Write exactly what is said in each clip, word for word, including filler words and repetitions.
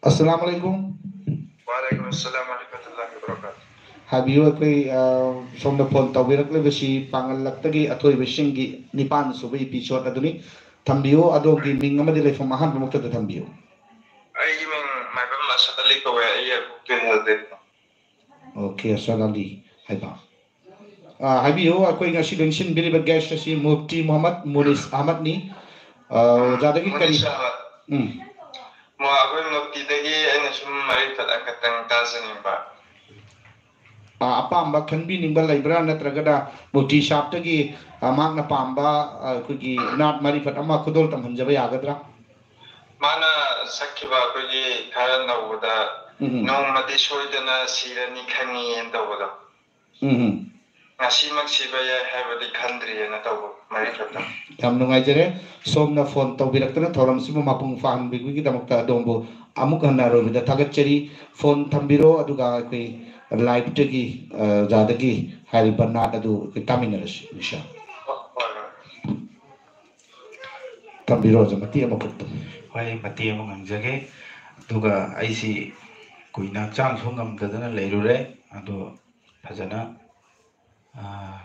ꯑꯁꯂꯥꯃꯨ ꯑꯂꯥꯏꯀꯨꯝ꯫ ꯋꯥꯂꯥꯏꯀꯨꯝ ꯑꯁꯂꯥꯝ ꯋꯔꯍꯃꯇꯨꯜꯂꯥꯍꯤ ꯋꯕꯔꯀꯥꯇꯨꯍ꯫ ꯍꯥꯏꯕꯤꯌꯨ, ꯑꯩꯈꯣꯏ, ꯑ, ꯁꯣꯝꯅ ꯐꯣꯟ ꯇꯧꯕꯤꯔꯛꯂꯤꯕꯁꯤ ꯄꯥꯡꯒꯜꯂꯛꯇꯒꯤ ꯑꯊꯣꯏꯕꯁꯤꯡꯒꯤ ꯅꯤꯄꯥꯟ ꯁꯨꯕ ꯏꯄꯤꯁꯣꯠ ꯑꯗꯨꯅꯤ꯫ ꯊꯝꯕꯤꯌꯨ, ꯑꯗꯣꯝꯒꯤ ꯃꯤꯡ ꯑꯃꯗꯤ ꯂꯩꯐꯝ ꯑꯍꯥꯟꯕꯃꯛꯇꯗ ꯊꯝꯕꯤꯌꯨ꯫ ꯑꯩꯒꯤ ꯃꯤꯡ ꯃꯥꯏꯕꯝ ꯑꯁꯗ ꯑꯂꯤ ꯀꯧꯋꯦ꯫ ꯑꯩ ꯑꯩꯕꯨꯛꯇꯩ ꯍꯦꯜꯗꯦ꯫ ꯑꯣꯀꯦ, ꯑꯁꯗ ꯑꯂꯤ ꯍꯥꯏꯕ꯫ ꯑ, ꯍꯥꯏꯕꯤꯌꯨ, ꯑꯩꯈꯣꯏ ꯉꯁꯤ ꯂꯦꯡꯁꯤꯟꯕꯤꯔꯤꯕ ꯒꯦꯁ ꯑꯁꯤ ꯃꯨꯐꯇꯤ ꯃꯨꯍꯝꯃꯗ ꯃꯨꯅꯤꯁ ꯑꯍꯃꯗꯅꯤ꯫ ꯑ, ꯑꯣꯖꯥꯗꯒꯤ ꯀꯔꯤ? ꯃꯨꯅꯤꯁ ꯑꯍꯃꯗ꯫ ꯎꯝ꯫ ꯃꯣ-, ꯑꯩꯈꯣꯏ ꯃꯨꯐꯇꯤꯗꯒꯤ ꯑꯩꯅ ꯁꯨꯝ ꯃꯔꯤꯐꯠ ꯑꯃꯈꯛꯇꯪ ꯇꯥꯖꯅꯤꯡꯕ꯫ ꯑ, ꯑꯄꯥꯝꯕ ꯈꯟꯕꯤꯅꯤꯡꯕ ꯂꯩꯕ꯭ꯔꯥ? ꯅꯠꯇ꯭ꯔꯒꯅ ꯃꯨꯐꯇꯤ ꯁꯥꯍꯕꯇꯒꯤ, ꯑ, ꯃꯍꯥꯛꯅ ꯄꯥꯝꯕ, ꯑ, ꯑꯩꯈꯣꯏꯒꯤ ꯅꯥꯠ ꯃꯔꯤꯐꯠ ꯑꯃ ꯈꯨꯗꯣꯜ ꯇꯝꯍꯟꯖꯕ ꯌꯥꯒꯗ꯭ꯔꯥ? ꯃꯥꯅ ꯁꯛꯈꯤꯕ ꯑꯩꯈꯣꯏꯒꯤ ꯈꯔ ꯅꯧꯕꯗ, ꯎꯝ꯫ "ꯅꯣꯡꯃꯗꯤ ꯁꯣꯏꯗꯅ ꯁꯤꯔꯅꯤ ꯈꯪꯉꯤꯅ" ꯇꯧꯕꯗꯣ꯫ ꯎꯝ꯫ "ꯉꯁꯤꯃꯛ ꯁꯤꯕ ꯌꯥꯏ ꯍꯥꯏꯕꯗꯤ ꯈꯟꯗ꯭ꯔꯤꯌꯦꯅ" ꯇꯧꯕ ꯃꯔꯤꯐꯠꯇꯣ꯫ ꯌꯥꯝ ꯅꯨꯡꯉꯥꯏꯖꯔꯦ꯫ ꯁꯣꯝꯅ ꯐꯣꯟ ꯇꯧꯕꯤꯔꯛꯇꯨꯅ ꯊꯧꯔꯝꯁꯤꯕꯨ ꯃꯄꯨꯡ ꯐꯥꯍꯟꯕꯤꯕꯒꯤꯗꯃꯛꯇ ꯑꯗꯣꯝꯕꯨ ꯑꯃꯨꯛ ꯍꯟꯅ ꯑꯔꯣꯏꯕꯗ ꯊꯥꯒꯠꯆꯔꯤ꯫ ꯐꯣꯟ ꯊꯝꯕꯤꯔꯣ, ꯑꯗꯨꯒ ꯑꯩꯈꯣꯏ ꯂꯥꯏꯞꯇꯒꯤ, ꯑ, ꯑꯣꯖꯥꯗꯒꯤ ꯍꯥꯏꯔꯤꯕ ꯅꯥꯠ ꯑꯗꯨ ꯑꯩꯈꯣꯏ ꯇꯥꯃꯤꯟꯅꯔꯁꯤ, ꯏꯟꯁꯥ ꯑꯜꯂꯥ꯫ ꯍꯣꯏ, ꯍꯣꯏ꯫ ꯊꯝꯕꯤꯔꯣ, ꯑꯣꯖꯥ, ꯃꯇꯦꯛ ꯑꯃꯈꯛꯇ꯫ ꯍꯣꯏ, ꯑꯩ ꯃꯇꯦꯛ ꯑꯃ ꯉꯥꯡꯖꯒꯦ꯫ ꯑꯗꯨꯒ ꯑꯩꯁꯤ ꯀꯨꯏꯅ ꯍꯛꯆꯥꯡꯁꯨ ꯉꯝꯗꯗꯅ ꯂꯩꯔꯨꯔꯦ꯫ ꯑꯗꯣ ꯐꯖꯅ, ꯑ,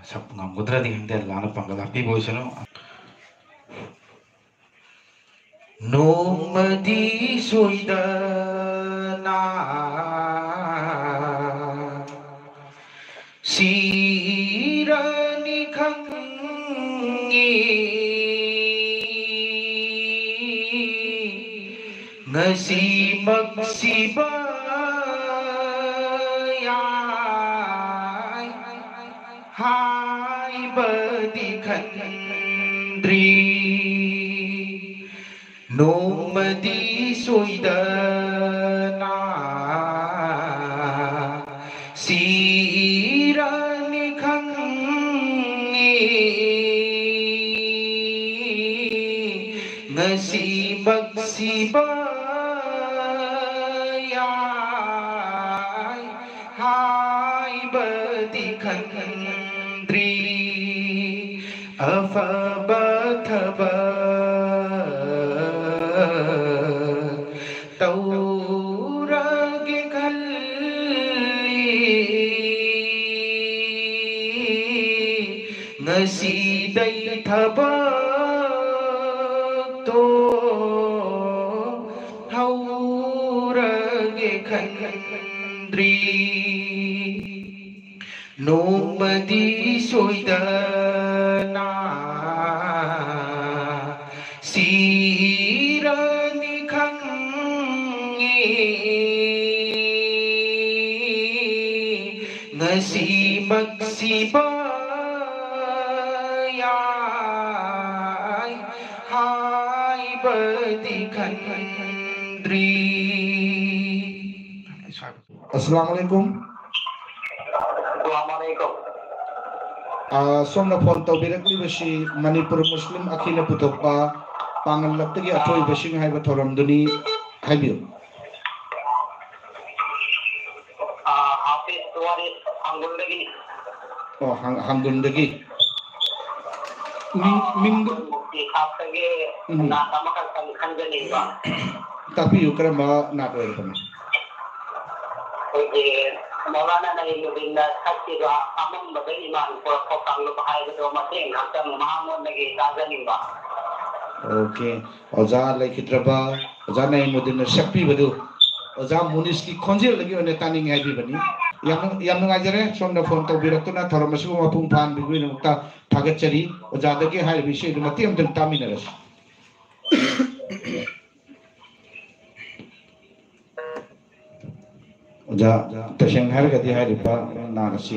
ꯁꯛꯄ ꯉꯝꯒꯗ꯭ꯔꯗꯤ ꯈꯪꯗꯦ, ꯑꯜꯂꯥꯅ ꯄꯥꯡꯒꯜ ꯍꯥꯞꯄꯤꯕ ꯑꯣꯏꯁꯅꯨ꯫ ꯅꯣꯡꯃꯗꯤ ꯁꯣꯏꯗꯅ ꯁꯤꯔꯅꯤ ꯈꯪꯉꯤ꯫ ꯉꯁꯤꯃꯛ ꯁꯤꯕ ꯌꯥꯏ ꯍꯥꯏꯕꯗꯤ ꯈꯟꯗ꯭ꯔꯤ꯫ ꯅꯣꯡꯃꯗꯤ ꯁꯣꯏꯗꯅ ꯁꯤꯔꯅꯤ ꯈꯪꯉꯤ꯫ ꯉꯁꯤꯃꯛ ꯁꯤꯕ ꯌꯥꯏ ꯍꯥꯏꯕꯗꯤ ꯈꯟꯗ꯭ꯔꯤ꯫ ꯑꯐꯕ ꯊꯕꯛ ꯇꯧꯔꯒꯦ ꯈꯜꯂꯤ꯫ ꯉꯁꯤꯗꯩ ꯊꯕꯛꯇꯣ ꯍꯧꯔꯒꯦ ꯈꯟꯗ꯭ꯔꯤ꯫ ꯅꯣꯡꯃꯗꯤ ꯁꯣꯏꯗꯅ ꯁꯤꯔꯅꯤ ꯈꯪꯉꯤ꯫ ꯉꯁꯤꯃꯛ ꯁꯤꯕ ꯌꯥꯏ ꯍꯥꯏꯕꯗꯤ ꯈꯟꯗ꯭ꯔꯤ꯫ ꯑꯁꯂꯥꯃꯨ ꯑꯂꯥꯏꯀꯨꯝ꯫ ꯑ, ꯁꯣꯝꯅ ꯐꯣꯟ ꯇꯧꯕꯤꯔꯛꯂꯤꯕꯁꯤ ꯃꯅꯤꯄꯨꯔ ꯃꯨꯁꯂꯤꯝ ꯑꯈꯦꯅ ꯄꯨꯊꯣꯛꯄ ꯄꯥꯡꯒꯜ ꯂꯛꯇꯒꯤ ꯑꯊꯣꯏꯕꯁꯤꯡ ꯍꯥꯏꯕ ꯊꯧꯔꯝꯗꯨꯅꯤ꯫ ꯍꯥꯏꯕꯤꯌꯨ꯫ ꯑ, ꯍꯥꯐꯤꯖ ꯋꯥꯔꯤꯁ ꯍꯥꯡꯒꯨꯜꯗꯒꯤꯅꯤ꯫ ꯑꯣ, ꯍꯥꯡ-, ꯍꯥꯡꯒꯨꯜꯗꯒꯤ꯫ ꯃꯤꯡ, ꯃꯤꯡꯗꯨ? ꯃꯨꯐꯇꯤ ꯁꯥꯍꯕꯇꯒꯤ ꯎꯝ꯫ ꯅꯥꯠ ꯑꯃꯈꯛꯇꯪ ꯈꯟꯖꯅꯤꯡꯕ꯫ ꯇꯥꯛꯄꯤꯌꯨ, ꯀꯔꯝꯕ ꯅꯥꯠ ꯑꯣꯏꯔꯕꯅꯣ? ꯑꯩꯈꯣꯏꯒꯤ ꯃꯧꯂꯥꯅꯥ ꯅꯌꯤꯃꯨꯗꯗꯤꯟꯅ ꯁꯛꯈꯤꯕ ꯑꯃꯝꯕꯗ ꯏꯃꯥꯟ ꯄꯨꯔꯛꯄ ꯀꯥꯡꯂꯨꯞ ꯍꯥꯏꯕꯗꯣ ꯃꯇꯦꯛ ꯉꯥꯛꯇꯪ ꯃꯉꯣꯟꯗꯒꯤ ꯇꯥꯖꯅꯤꯡꯕ꯫ ꯑꯣꯀꯦ꯫ ꯑꯣꯖꯥ ꯂꯩꯈꯤꯗ꯭ꯔꯕ, ꯑꯣꯖꯥ ꯅꯌꯤꯃꯨꯗꯗꯤꯟꯅ ꯁꯛꯄꯤꯕꯗꯨ ꯑꯣꯖꯥ ꯃꯨꯅꯤꯁꯀꯤ ꯈꯣꯟꯖꯦꯜꯗꯒꯤ ꯑꯣꯏꯅ ꯇꯥꯅꯤꯡꯉꯤ ꯍꯥꯏꯕꯤꯕꯅꯤ꯫ ꯌꯥꯝ, ꯌꯥꯝ ꯅꯨꯡꯉꯥꯏꯖꯔꯦ, ꯁꯣꯝꯅ ꯐꯣꯟ ꯇꯧꯕꯤꯔꯛꯇꯨꯅ ꯊꯧꯔꯝ ꯑꯁꯤꯕꯨ ꯃꯄꯨꯡ ꯐꯥꯍꯟꯕꯤꯕꯒꯤꯗꯃꯛꯇ ꯊꯥꯒꯠꯆꯔꯤ꯫ ꯑꯣꯖꯥꯗꯒꯤ ꯍꯥꯏꯔꯤꯕ ꯏꯁꯩꯗꯨ ꯃꯇꯦꯛ ꯑꯃꯇꯪ ꯇꯥꯃꯤꯟꯅꯔꯁꯤ꯫ ꯑꯣꯖꯥ, ꯇꯁꯦꯡꯅ ꯍꯥꯏꯔꯒꯗꯤ ꯍꯥꯏꯔꯤꯕ ꯅꯥꯠ ꯑꯁꯤ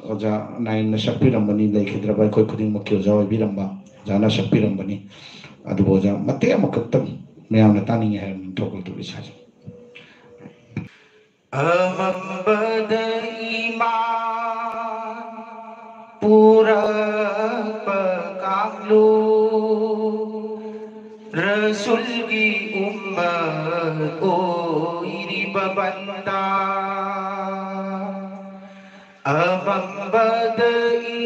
ꯑꯣꯖꯥ ꯅꯥꯏꯝꯅ ꯁꯛꯄꯤꯔꯝꯕꯅꯤ, ꯂꯩꯈꯤꯗ꯭ꯔꯕ ꯑꯩꯈꯣꯏ ꯈꯨꯗꯤꯡꯃꯛꯀꯤ ꯑꯣꯖꯥ ꯑꯣꯏꯕꯤꯔꯝꯕ, ꯑꯣꯖꯥꯅ ꯁꯛꯄꯤꯔꯝꯕꯅꯤ꯫ ꯑꯗꯨꯕꯨ ꯑꯣꯖꯥ, ꯃꯇꯦꯛ ꯑꯃꯈꯛꯇꯪ ꯃꯌꯥꯝꯅ ꯇꯥꯅꯤꯡꯉꯤ ꯍꯥꯏꯔꯕꯅꯤꯅ ꯊꯣꯛꯂꯛꯇꯕ ꯏꯁꯥꯁꯦ꯫ ꯑꯃꯝꯕꯗ ꯏꯃꯥꯟ ꯄꯨꯔꯛꯄ ꯀꯥꯡꯂꯨꯞ, ꯔꯁꯨꯜꯒꯤ ꯎꯝꯃꯠ ꯑꯣꯏꯔꯤꯕ ꯕꯟꯗꯥ꯫ ꯑꯃꯝꯕꯗ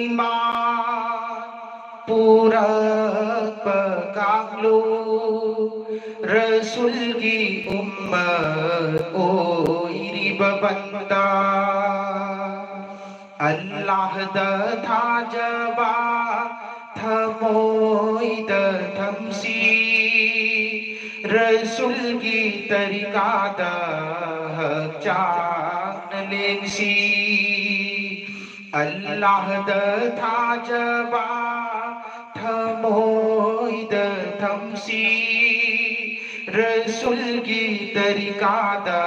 ꯏꯃꯥꯟ ꯄꯨꯔꯛꯄ ꯀꯥꯡꯂꯨꯞ ꯔꯁꯨꯜꯒꯤ ꯎꯝꯃꯠ ꯑꯣꯏꯔꯤꯕ ꯕꯟꯗꯥ꯫ ꯑꯜꯂꯥꯍꯗ ꯊꯥꯖꯕ ꯊꯃꯣꯏꯗ ꯊꯝꯁꯤ, ꯔꯁꯨꯜꯒꯤ ꯇꯔꯤꯀꯥꯗ ꯍꯛꯆꯥꯡꯅ ꯂꯦꯡꯁꯤ꯫ ꯑꯜꯂꯥꯍꯗ ꯊꯥꯖꯕ ꯊꯃꯣꯏꯗ ꯊꯝꯁꯤ, ꯔꯁꯨꯜꯒꯤ ꯇꯔꯤꯀꯥꯗ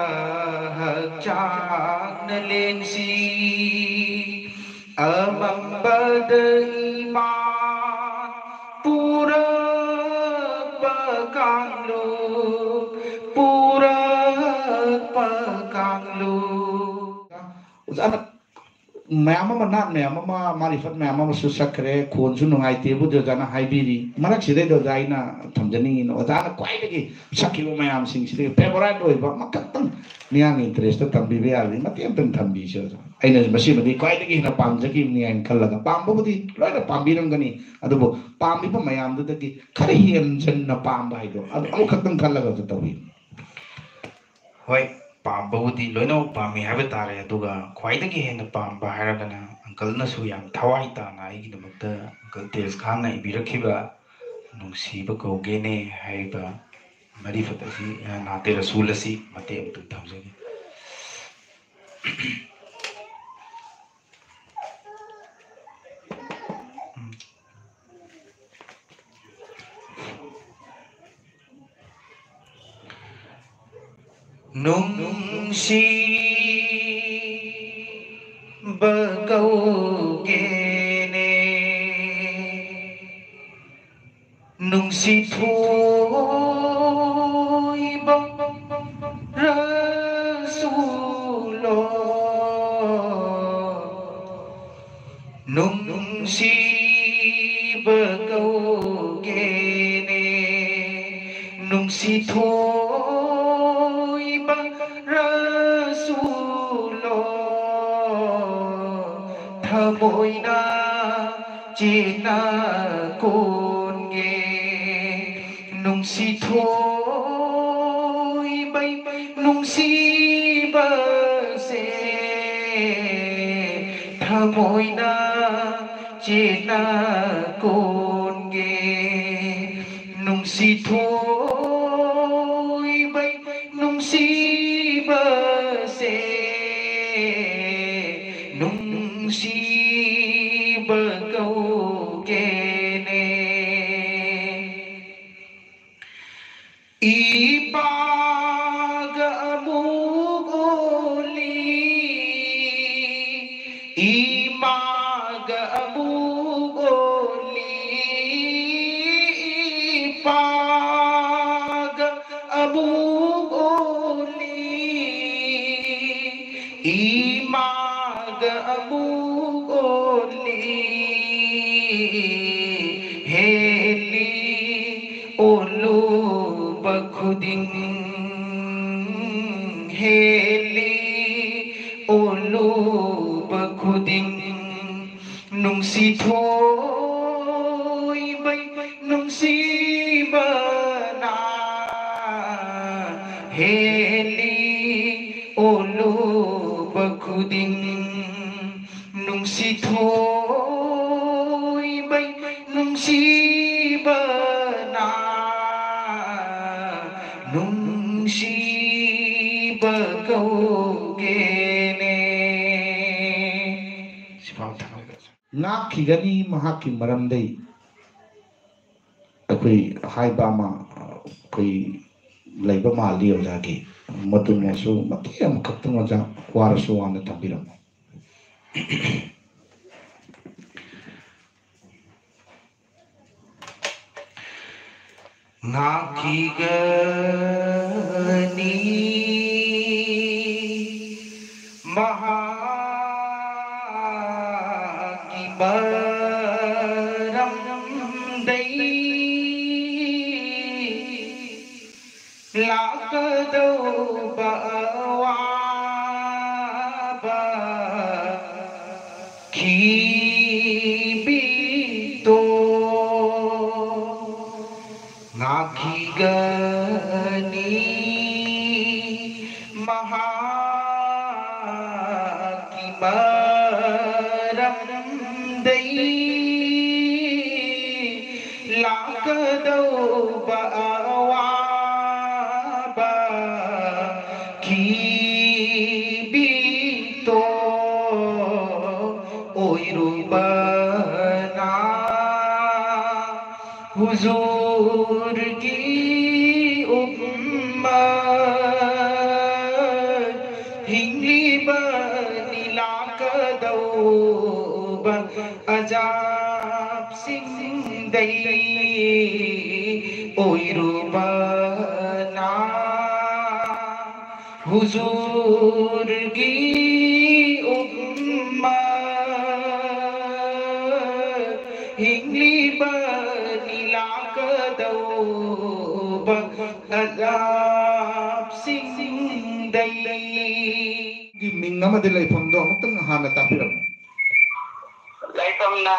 ꯍꯛꯆꯥꯡꯅ ꯂꯦꯡꯁꯤ꯫ ꯑꯃꯝꯕꯗ ꯏꯃꯥꯟ ꯄꯨꯔꯛꯄ ꯀꯥꯡꯂꯨꯞ, ꯄꯨꯔꯛꯄ ꯀꯥꯡꯂꯨꯞ꯫ ꯑꯣꯖꯥꯅ ꯃꯌꯥꯝ ꯑꯃ, ꯅꯥꯠ ꯃꯌꯥꯝ ꯑꯃ, ꯃꯥꯔꯤꯐꯠ ꯃꯌꯥꯝ ꯑꯃꯁꯨ ꯁꯛꯈ꯭ꯔꯦ, ꯈꯣꯟꯁꯨ ꯅꯨꯡꯉꯥꯏꯇꯦꯕꯨꯗꯤ ꯑꯣꯖꯥꯅ ꯍꯥꯏꯕꯤꯔꯤ꯫ ꯃꯔꯛꯁꯤꯗꯩꯗ ꯑꯣꯖꯥ ꯑꯩꯅ ꯊꯝꯖꯅꯤꯡꯉꯤꯅ, ꯑꯣꯖꯥꯅ ꯈ꯭ꯋꯥꯏꯗꯒꯤ ꯁꯛꯈꯤꯕ ꯃꯌꯥꯝꯁꯤꯡꯁꯤꯗꯒꯤ favourite ꯑꯣꯏꯕ ꯑꯃꯈꯛꯇꯪ ꯃꯤꯌꯥꯝꯒꯤ interest ꯇꯝꯕꯤꯕ ꯌꯥꯔꯗꯤ ꯃꯇꯦꯛ ꯑꯃꯇꯪ ꯊꯝꯕꯤꯁꯦ ꯑꯣꯖꯥ꯫ ꯑꯩꯅ ꯃꯁꯤꯃꯗꯤ ꯈ꯭ꯋꯥꯏꯗꯒꯤ ꯍꯦꯟꯅ ꯄꯥꯝꯖꯈꯤꯕꯅꯤ ꯍꯥꯏꯅ ꯈꯜꯂꯒ, ꯄꯥꯝꯕꯕꯨꯗꯤ ꯂꯣꯏꯅ ꯄꯥꯝꯕꯤꯔꯝꯒꯅꯤ, ꯑꯗꯨꯕꯨ ꯄꯥꯝꯕꯤꯕ ꯃꯌꯥꯝꯗꯨꯗꯒꯤ ꯈꯔ ꯍꯦꯟꯖꯟꯅ ꯄꯥꯝꯕ ꯍꯥꯏꯗꯣ, ꯑꯗꯨ ꯑꯃꯈꯛꯇꯪ ꯈꯜꯂꯒ ꯑꯝꯇ ꯇꯧꯕꯤꯌꯨ꯫ ꯍꯣꯏ, ꯄꯥꯝꯕꯕꯨꯗꯤ ꯂꯣꯏꯅꯃꯛ ꯄꯥꯝꯃꯤ ꯍꯥꯏꯕ ꯇꯥꯔꯦ, ꯑꯗꯨꯒ ꯈ꯭ꯋꯥꯏꯗꯒꯤ ꯍꯦꯟꯅ ꯄꯥꯝꯕ ꯍꯥꯏꯔꯒꯅ uncle ꯅꯁꯨ ꯌꯥꯝ ꯊꯋꯥꯏ ꯇꯥꯅ ꯑꯩꯒꯤꯗꯃꯛꯇ uncle ꯇꯦꯖ ꯈꯥꯟꯅ ꯏꯕꯤꯔꯛꯈꯤꯕ ꯅꯨꯡꯁꯤꯕ ꯀꯧꯒꯦꯅꯦ ꯍꯥꯏꯔꯤꯕ ꯃꯔꯤꯐꯠ ꯑꯁꯤ, ꯑ, ꯅꯥꯇꯦ ꯔꯁꯨꯜ ꯑꯁꯤ ꯃꯇꯦꯛ ꯑꯃꯇꯪ ꯊꯝꯖꯒꯦ꯫ ꯅꯨꯡꯁꯤꯕ ꯀꯧꯒꯦꯅꯦ, ꯅꯨꯡꯁꯤ ꯊꯣꯏꯕ ꯔꯁꯨꯂꯣ꯫ ꯅꯨꯡꯁꯤꯕ ꯀꯧꯒꯦꯅꯦ, ꯅꯨꯡꯁꯤ ꯊꯣꯏꯕ ꯔꯁꯨꯂꯣ꯫ ꯊꯃꯣꯏꯅ ꯆꯦꯠꯅ ꯀꯣꯟꯒꯦ꯫ ꯅꯨꯡꯁꯤ ꯊꯣꯏꯕꯩ ꯅꯨꯡꯁꯤꯕꯁꯦ ꯊꯃꯣꯏꯅ ꯆꯦꯠꯅ ꯀꯣꯟꯒꯦ꯫ ꯅꯨꯡꯁꯤ ꯊꯣꯏꯕꯩ ꯅꯨꯡꯁꯤꯕꯁꯦ ꯅꯨꯡꯁꯤꯕ ꯀꯧꯒꯦꯅꯦ꯫ ꯏꯄꯥꯒ ꯑꯃꯨꯛ ꯑꯣꯜꯂꯤ, ꯏꯃꯥꯒ ꯑꯃꯨꯛ ꯑꯣꯜꯂꯤ, ꯏꯄꯥꯒ ꯑꯃꯨꯛ ꯑꯣꯜꯂꯤ, ꯏꯃꯥꯒ ꯑꯃꯨꯛ ꯑꯣꯜꯂꯤ꯫ ꯍꯦꯜꯂꯤ ꯑꯣꯜꯂꯨꯕ ꯈꯨꯗꯤꯡ, ꯍꯦꯜꯂꯤ ꯑꯣꯜꯂꯨꯕ ꯈꯨꯗꯤꯡ, ꯅꯨꯡꯁꯤ ꯊꯣꯏꯕꯩ ꯅꯨꯡꯁꯤꯕꯅ ꯍꯦꯜꯂꯤ ꯑꯣꯜꯂꯨꯕ ꯈꯨꯗꯤꯡ, ꯅꯨꯡꯁꯤ ꯊꯣꯏꯕꯩ ꯅꯨꯡꯁꯤꯕꯅ ꯅꯨꯡꯁꯤꯕ ꯀꯧꯒꯦꯅꯦ꯫ ꯁꯤꯐꯥꯎ ꯊꯝꯃꯒꯦ꯫ ꯉꯥꯛꯈꯤꯒꯅꯤ ꯃꯍꯥꯛꯀꯤ ꯃꯔꯝꯗꯩ꯫ ꯑꯩꯈꯣꯏ ꯍꯥꯏꯕ ꯑꯃ ꯑꯩꯈꯣꯏ ꯂꯩꯕ ꯃꯥꯜꯂꯤ ꯑꯣꯖꯥꯒꯤ꯫ ꯃꯗꯨꯃꯁꯨ ꯃꯇꯦꯛ ꯑꯃꯈꯛꯇꯪ ꯑꯣꯖꯥ ꯋꯥꯔꯁꯨ ꯋꯥꯅ ꯊꯝꯕꯤꯔꯝꯃꯨ꯫ ꯉꯥꯛꯈꯤꯒꯅꯤ ꯃꯍꯥꯛꯀꯤ ꯃꯔꯝꯗꯩ꯫ ꯂꯥꯛꯀꯗꯧꯕ ꯑꯋꯥꯕ ꯈꯤꯕꯤꯇꯣ꯫ ꯃꯍꯥꯛꯀꯤ ꯃꯔꯝꯗꯩ ꯂꯥꯛꯀꯗꯧꯕ ꯑꯋꯥꯕ ꯀꯤꯕꯤꯇꯣ ꯑꯣꯏꯔꯨꯕꯅ ꯍꯨꯖꯨꯔꯒꯤ ꯎꯝꯃ ꯍꯤꯡꯂꯤꯕꯅꯤ ꯂꯥꯛꯀꯗꯧꯕ ꯑꯖꯥꯕꯁꯤꯡꯗꯩ ꯑꯣꯏꯔꯨꯕꯅ ꯍꯨꯖꯨꯔꯒꯤ ꯎꯝꯃ ꯍꯤꯡꯂꯤꯕꯅꯤ ꯂꯥꯛꯀꯗꯧꯕ ꯑꯖꯥꯕꯁꯤꯡꯗꯩ꯫ ꯒꯤ ꯃꯤꯡ ꯑꯃꯗꯤ ꯂꯩꯐꯝꯗꯣ ꯑꯃꯨꯛꯇꯪ ꯍꯥꯟꯅ ꯇꯥꯛꯄꯤꯔꯝꯃꯨ꯫ ꯂꯩꯐꯝꯅ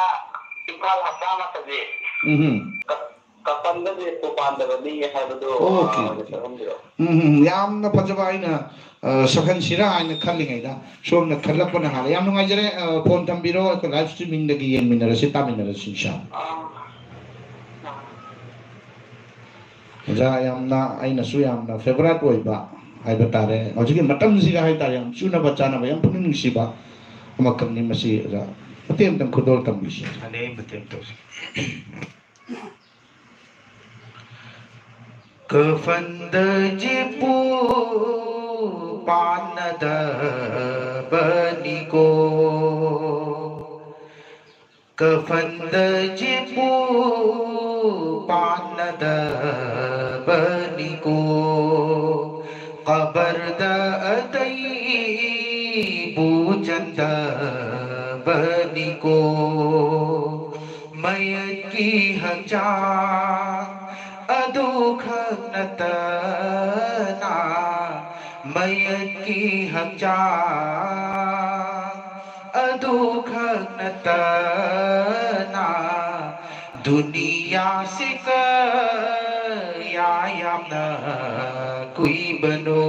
ꯏꯝꯐꯥꯜ ꯍꯞꯇꯥ ꯃꯊꯛꯁꯦ꯫ ꯎꯝ꯫ ꯀ-, ꯀꯄꯟꯗ ꯂꯦꯞꯄꯨ ꯄꯥꯟꯗꯕꯅꯤ ꯍꯥꯏꯕꯗꯣ, ꯑꯣꯀꯦ, ꯑꯥ, ꯑꯣꯏꯅ ꯑꯣꯀꯦ꯫ ꯁꯛꯍꯟꯕꯤꯔꯣ꯫ ꯎꯝ, ꯎꯝ, ꯌꯥꯝꯅ ꯐꯖꯕ꯫ ꯑꯩꯅ, ꯑ, ꯁꯛꯍꯟꯁꯤꯔꯥ ꯍꯥꯏꯅ ꯈꯜꯂꯤꯉꯩꯗ ꯁꯣꯝꯅ ꯈꯜꯂꯛꯄꯅ ꯍꯥꯜꯂꯦ꯫ ꯌꯥꯝ ꯅꯨꯡꯉꯥꯏꯖꯔꯦ꯫ ꯑ, ꯐꯣꯟ ꯊꯝꯕꯤꯔꯣ, ꯑꯩꯈꯣꯏ ꯂꯥꯏꯚ ꯁ꯭ꯇ꯭ꯔꯤꯃꯤꯡꯗꯒꯤ ꯌꯦꯡꯃꯤꯟꯅꯔꯁꯤ, ꯇꯥꯃꯤꯟꯅꯔꯁꯤ, ꯏꯟꯁꯥ ꯑꯜꯂꯥ꯫ ꯑꯥ꯫ ꯑꯣꯖꯥ, ꯌꯥꯝꯅ, ꯑꯩꯅꯁꯨ ꯌꯥꯝꯅ ꯐꯦꯚꯣꯔꯥꯏꯠ ꯑꯣꯏꯕ ꯍꯥꯏꯕ ꯇꯥꯔꯦ, ꯍꯧꯖꯤꯛꯀꯤ ꯃꯇꯝꯁꯤꯒ ꯍꯥꯏ ꯇꯥꯔꯦ, ꯌꯥꯝ ꯆꯨꯅꯕ ꯆꯥꯅꯕ, ꯌꯥꯝ ꯄꯨꯛꯅꯤꯡ ꯅꯨꯡꯁꯤꯕ ꯑꯃꯈꯛꯅꯤ꯫ ꯃꯁꯤ ꯑꯣꯖꯥ ꯃꯇꯦꯛ ꯑꯃꯇꯪ ꯈꯨꯗꯣꯜ ꯇꯝꯕꯤꯁꯤ꯫ ꯑꯗꯩ ꯃꯇꯦꯛ ꯇꯧꯁꯤ꯫ ꯀꯐꯟꯗ ꯖꯤꯄꯨ ꯄꯥꯟꯅꯗꯕꯅꯤꯀꯣ꯫ ꯀꯐꯟꯗ ꯖꯤꯄꯨ ꯄꯥꯟꯅꯗꯕꯅꯤꯀꯣ꯫ ꯀꯕꯔꯗ ꯑꯇꯩꯕꯨ ꯆꯟꯗꯕꯅꯤꯀꯣ꯫ ꯃꯌꯦꯛꯀꯤ ꯍꯛꯆꯥꯡ ꯑꯗꯨꯈꯛ ꯅꯠꯇꯅ, ꯃꯌꯦꯛꯀꯤ ꯍꯛꯆꯥꯡ ꯑꯗꯨꯈꯛ ꯅꯠꯇꯅ, ꯗꯨꯅꯤꯌꯥꯁꯤ ꯀꯌꯥ ꯌꯥꯝꯅ ꯀꯨꯏꯕꯅꯣ꯫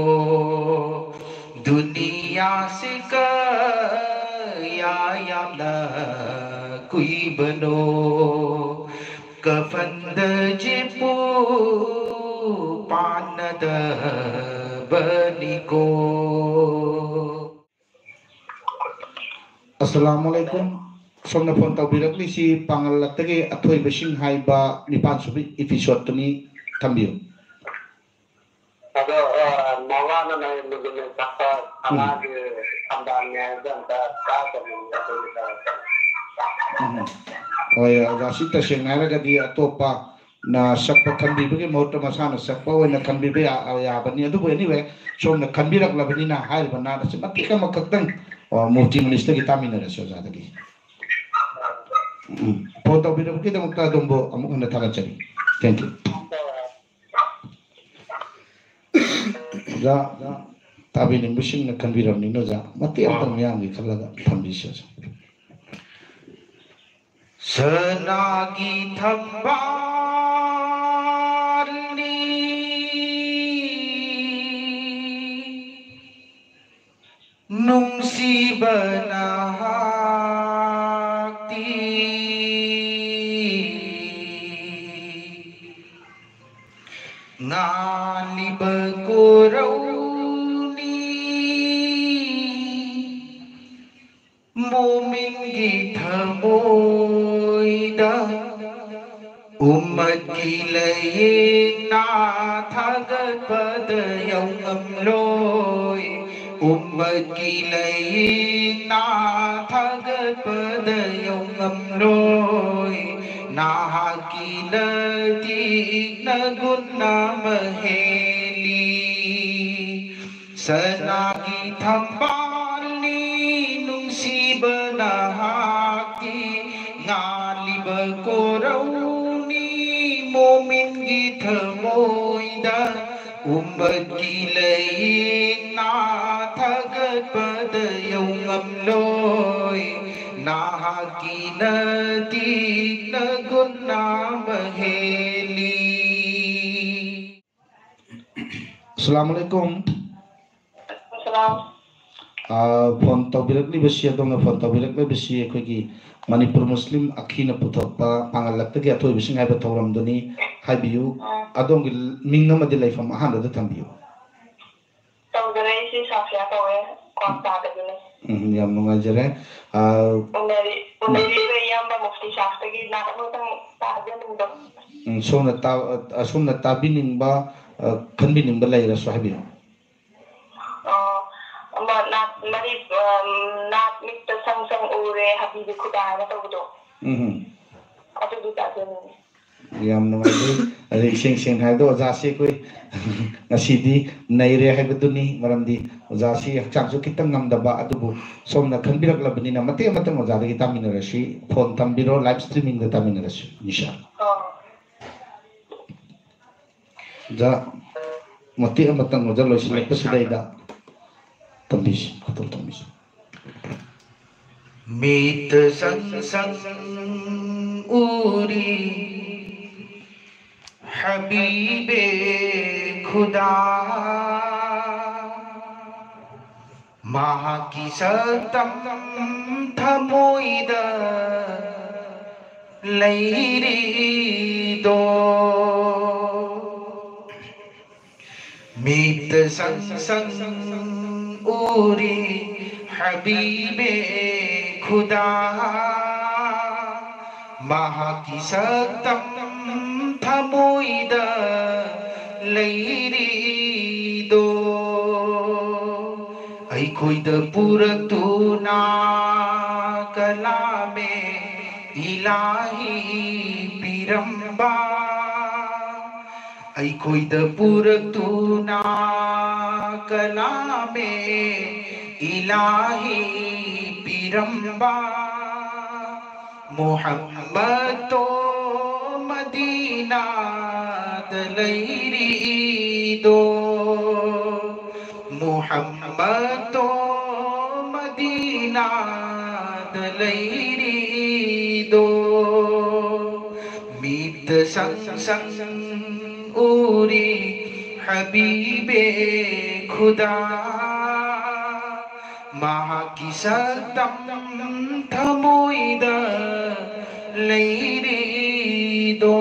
ꯗꯨꯅꯤꯌꯥꯁꯤ ꯀꯌꯥ ꯌꯥꯝꯅ ꯀꯨꯏꯕꯅꯣ, ꯀꯐꯟꯗ ꯖꯤꯄꯨ ꯄꯥꯟꯅꯗꯕꯅꯤꯀꯣ꯫ ꯑꯁꯂꯥꯃꯨ ꯑꯂꯥꯏꯀꯨꯝ꯫ ꯁꯣꯝꯅ ꯐꯣꯟ ꯇꯧꯕꯤꯔꯛꯂꯤꯁꯤ ꯄꯥꯡꯒꯜꯂꯛꯇꯒꯤ ꯑꯊꯣꯏꯕꯁꯤꯡ ꯍꯥꯏꯕ ꯅꯤꯄꯥꯟ ꯁꯨꯕ ꯏꯄꯤꯁꯣꯠꯇꯨꯅꯤ꯫ ꯊꯝꯕꯤꯌꯨ꯫ ꯑꯗꯣ, ꯑ, ꯃꯋꯥꯅ ꯅꯪ ꯃꯗꯨꯅ ꯁꯛꯄ ꯎꯝ꯫ ꯁꯅꯥꯒꯤ ꯁꯝꯕꯥꯜꯅꯦ ꯍꯥꯏꯕꯗꯣ ꯑꯝꯇ ꯇꯥꯗꯕꯅꯤ, ꯑꯗꯨꯒꯤ ꯇꯧꯔꯛꯄꯅꯤ꯫ ꯎꯝ꯫ ꯍꯣꯏ, ꯑꯣꯖꯥ, ꯁꯤ ꯇꯁꯦꯡꯅ ꯍꯥꯏꯔꯒꯗꯤ ꯑꯇꯣꯞꯄ ꯅ ꯁꯛꯄ ꯈꯟꯕꯤꯕꯒꯤ ꯃꯍꯨꯠꯇ ꯃꯁꯥꯅ ꯁꯛꯄ ꯑꯣꯏꯅ ꯈꯟꯕꯤꯕ ꯌꯥ-, ꯌꯥꯕꯅꯤ꯫ ꯑꯗꯨꯕꯨ anyway, ꯁꯣꯝꯅ ꯈꯟꯕꯤꯔꯛꯂꯕꯅꯤꯅ ꯍꯥꯏꯔꯤꯕ ꯅꯥꯠ ꯑꯁꯤ ꯃꯇꯦꯛ ꯑꯃꯈꯛꯇꯪ, ꯑ, ꯃꯨꯐꯇꯤ ꯃꯨꯅꯤꯁꯇꯒꯤ ꯇꯥꯃꯤꯟꯅꯔꯁꯤ ꯑꯣꯖꯥꯗꯒꯤ꯫ ꯎꯝ꯫ ꯐꯣꯟ ꯇꯧꯕꯤꯔꯛꯄꯒꯤꯗꯃꯛꯇ ꯑꯗꯣꯝꯕꯨ ꯑꯃꯨꯛ ꯍꯟꯅ ꯊꯥꯒꯠꯆꯔꯤ꯫ Thank you꯫ ꯑꯣꯖꯥ, ꯇꯥꯕꯤꯅꯤꯡꯕꯁꯤꯡꯅ ꯈꯟꯕꯤꯔꯕꯅꯤꯅ ꯑꯣꯖꯥ, ꯃꯇꯦꯛ ꯑꯃꯇꯪ ꯃꯤꯌꯥꯝꯒꯤ ꯈꯜꯂꯒ ꯊꯝꯕꯤꯁꯤ ꯑꯣꯖꯥ꯫ ꯁꯅꯥꯒꯤ ꯊꯝꯕꯥꯜꯅꯤ ꯅꯨꯡꯁꯤꯕ ꯅꯍꯥꯛꯇꯤ, ꯉꯥꯜꯂꯤꯕ ꯀꯣꯔꯧꯅꯤ ꯃꯣꯃꯤꯟꯒꯤ ꯊꯃꯣꯏꯗ꯫ ꯎꯝꯃꯠꯀꯤ ꯂꯥꯌꯦꯡꯅ ꯊꯥꯒꯠꯄꯗ ꯌꯧꯉꯝꯂꯣꯏ꯫ ꯎꯝꯃꯠꯀꯤ ꯂꯥꯌꯦꯡꯅ ꯊꯥꯒꯠꯄꯗ ꯌꯧꯉꯝꯂꯣꯏ꯫ ꯅꯍꯥꯛꯀꯤ ꯂꯇꯤꯛꯅ ꯒꯨꯟ ꯑꯃ ꯍꯦꯜꯂꯤ꯫ ꯁꯅꯥꯒꯤ ꯊꯝꯕꯥꯜꯅꯤ ꯅꯨꯡꯁꯤꯕ ꯅꯍꯥꯛꯇꯤ, ꯉꯥꯜꯂꯤꯕ ꯀꯣꯔꯧꯅꯤ ꯃꯣꯃꯤꯟꯒꯤ ꯊꯃꯣꯏꯗ꯫ ꯎꯝꯃꯠꯀꯤ ꯂꯥꯌꯦꯡꯅ ꯊꯥꯒꯠꯄꯗ ꯌꯧꯉꯝꯂꯣꯏ꯫ ꯅꯍꯥꯛꯀꯤ ꯂꯇꯤꯛꯅ ꯒꯨꯟ ꯑꯃ ꯍꯦꯜꯂꯤ꯫ ꯑꯁꯂꯥꯃꯨ ꯑꯂꯥꯏꯀꯨꯝ꯫ ꯑ, ꯐꯣꯟ ꯇꯧꯕꯤꯔꯛꯂꯤꯕꯁꯤ, ꯑꯗꯣꯝꯅ ꯐꯣꯟ ꯇꯧꯕꯤꯔꯛꯂꯤꯕꯁꯤ ꯑꯩꯈꯣꯏꯒꯤ ꯃꯅꯤꯄꯨꯔ ꯃꯨꯁꯂꯤꯝ ꯑꯈꯤꯅ ꯄꯨꯊꯣꯛꯄ ꯄꯥꯡꯒꯜꯂꯛꯇꯒꯤ ꯑꯊꯣꯏꯕꯁꯤꯡ ꯍꯥꯏꯕ ꯊꯧꯔꯝꯗꯨꯅꯤ꯫ ꯍꯥꯏꯕꯤꯌꯨ, ꯑꯥ꯫ ꯑꯗꯣꯝꯒꯤ ꯃꯤꯡ ꯑꯃꯗꯤ ꯂꯩꯐꯝ ꯑꯍꯥꯟꯕꯗ ꯊꯝꯕꯤꯌꯨ꯫ ꯇꯧꯖꯔꯛꯏꯁꯤ ꯁꯥꯐꯤꯌꯥ ꯀꯧꯋꯦ, ꯀ꯭ꯋꯥꯛꯇꯥꯗꯒꯤꯅꯦ꯫ ꯎꯝ, ꯌꯥꯝ ꯅꯨꯡꯉꯥꯏꯖꯔꯦ꯫ ꯑ, ꯎꯅꯔꯤ-, ꯎꯅꯔꯤꯕ ꯏꯌꯥꯝꯕ ꯃꯨꯐꯇꯤ ꯁꯥꯍꯕꯇꯒꯤ ꯅꯥꯠ ꯑꯃꯇꯪ ꯇꯥꯖꯅꯤꯡꯕ꯫ ꯎꯝ, ꯁꯣꯝꯅ ꯇꯥ-, ꯑ, ꯁꯣꯝꯅ ꯇꯥꯕꯤꯅꯤꯡꯕ, ꯑ, ꯈꯟꯕꯤꯅꯤꯡꯕ ꯂꯩꯔꯁꯨ ꯍꯥꯏꯕꯤꯌꯨ꯫ ꯑꯣ, ꯑꯃ ꯅꯥꯠ ꯃꯔꯤ, ꯑꯝ, ꯅꯥꯠ ꯃꯤꯠꯇ ꯁꯪ ꯁꯪ ꯎꯔꯦ, ꯍꯕꯤꯕꯤ ꯈꯨꯗꯥ ꯍꯥꯏꯅ ꯇꯧꯕꯗꯣ꯫ ꯎꯝ꯫ ꯑꯗꯨꯗꯤ ꯇꯥꯖꯅꯤꯡꯉꯤ꯫ ꯌꯥꯝ ꯅꯨꯡꯉꯥꯏꯖꯩ꯫ ꯑꯗꯩ ꯏꯁꯦꯡ ꯁꯦꯡꯅ ꯍꯥꯏꯕꯗ ꯑꯣꯖꯥꯁꯤ ꯑꯩꯈꯣꯏ ꯉꯁꯤꯗꯤ ꯅꯩꯔꯦ ꯍꯥꯏꯕꯗꯨꯅꯤ, ꯃꯔꯝꯗꯤ ꯑꯣꯖꯥꯁꯤ ꯍꯛꯆꯥꯡꯁꯨ ꯈꯤꯇꯪ ꯉꯝꯗꯕ, ꯑꯗꯨꯕꯨ ꯁꯣꯝꯅ ꯈꯟꯕꯤꯔꯛꯂꯕꯅꯤꯅ ꯃꯇꯦꯛ ꯑꯃꯇꯪ ꯑꯣꯖꯥꯗꯒꯤ ꯇꯥꯃꯤꯟꯅꯔꯁꯤ꯫ ꯐꯣꯟ ꯊꯝꯕꯤꯔꯣ, ꯂꯥꯏꯚ ꯁ꯭ꯇ꯭ꯔꯤꯃꯤꯡꯗ ꯇꯥꯃꯤꯟꯅꯔꯁꯤ, ꯏꯟꯁꯥ ꯑꯜꯂꯥ꯫ ꯑꯣ꯫ ꯑꯣꯖꯥ, ꯃꯇꯦꯛ ꯑꯃꯇꯪ ꯑꯣꯖꯥ ꯂꯣꯏꯁꯤꯜꯂꯛꯄꯁꯤꯗꯩꯗ ꯇꯝꯕꯤꯁꯤ, ꯈꯨꯗꯣꯜ ꯇꯝꯕꯤꯁꯤ꯫ ꯃꯤꯠ ꯁꯪ ꯁꯪ ꯎꯔꯤ ꯍꯕꯤꯕꯦ ꯈꯨꯗꯥ, ꯃꯍꯥꯛꯀꯤ ꯁꯛꯇꯝ ꯊꯃꯣꯏꯗ ꯂꯩꯔꯤꯗꯣ꯫ ꯃꯤꯠ ꯁꯪ ꯁꯪ ꯎꯔꯤ ꯍꯕꯤꯕꯦ ꯈꯨꯗꯥ, ꯃꯍꯥꯛꯀꯤ ꯁꯛꯇꯝ ꯊꯃꯣꯏꯗ ꯂꯩꯔꯤꯗꯣ꯫ ꯑꯩꯈꯣꯏꯗ ꯄꯨꯔꯛꯇꯨꯅ ꯀꯂꯥꯃꯦ ꯏꯂꯥꯍꯤ ꯄꯤꯔꯝꯕ, ꯑꯩꯈꯣꯏꯗ ꯄꯨꯔꯛꯇꯨꯅ ꯀꯂꯥꯃꯦ ꯏꯂꯥꯍꯤ ꯄꯤꯔꯝꯕ, ꯃꯨꯍꯝꯃꯗꯇꯣ ꯃꯗꯤꯅꯥꯗ ꯂꯩꯔꯤꯗꯣ, ꯃꯨꯍꯝꯃꯗꯇꯣ ꯃꯗꯤꯅꯥꯗ ꯂꯩꯔꯤꯗꯣ꯫ ꯃꯤꯠ ꯁꯪ ꯁꯪ ꯎꯔꯤ ꯍꯕꯤꯕꯦ ꯈꯨꯗꯥ꯫ ꯃꯍꯥꯛꯀꯤ ꯁꯛꯇꯝ ꯊꯃꯣꯏꯗ ꯂꯩꯔꯤꯗꯣ꯫